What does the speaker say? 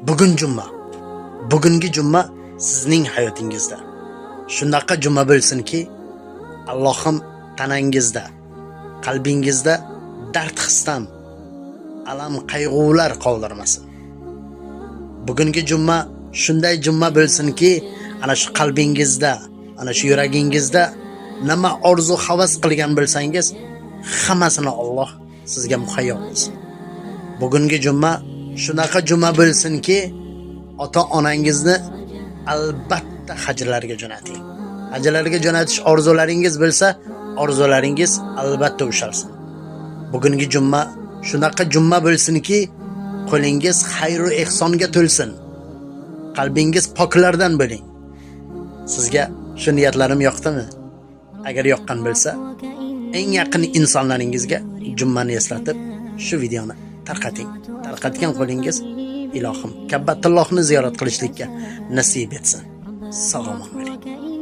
Bugun juma. Bugungi juma sizning hayotingizda shunaqa juma bo'lsinki, Allohim tanangizda, qalbingizda dard hisdan alam qayg'ular qoldirmasin. Bugungi juma shunday juma bo'lsinki, ana shu qalbingizda, ana shu yuragingizda nima orzu havas qilgan bo'lsangiz, hammasini Alloh sizga muhayyo qilsin. Bugungi juma shunaqa juma bo'lsinki, ota onangizni albatta hajlarga jo'nating. Hajlarga jo'natish orzularingiz bo'lsa, orzularingiz albatta ushalsin. Bugungi juma shunaqa juma bo'lsinki, qo'lingiz xayru ehsonga to'lsin. Qalbingiz poklardan bo'ling. Sizga shu niyatlarim yoqdimi? Agar yoqqan bo'lsa, eng yaqin insonlaringizga jummani eslatib, shu videoni tarqating. Tarqatgan qo'lingiz, ilohim, Ka'batullohni ziyorat qilishlikka nasib etsin. Sog' omon bo'ling.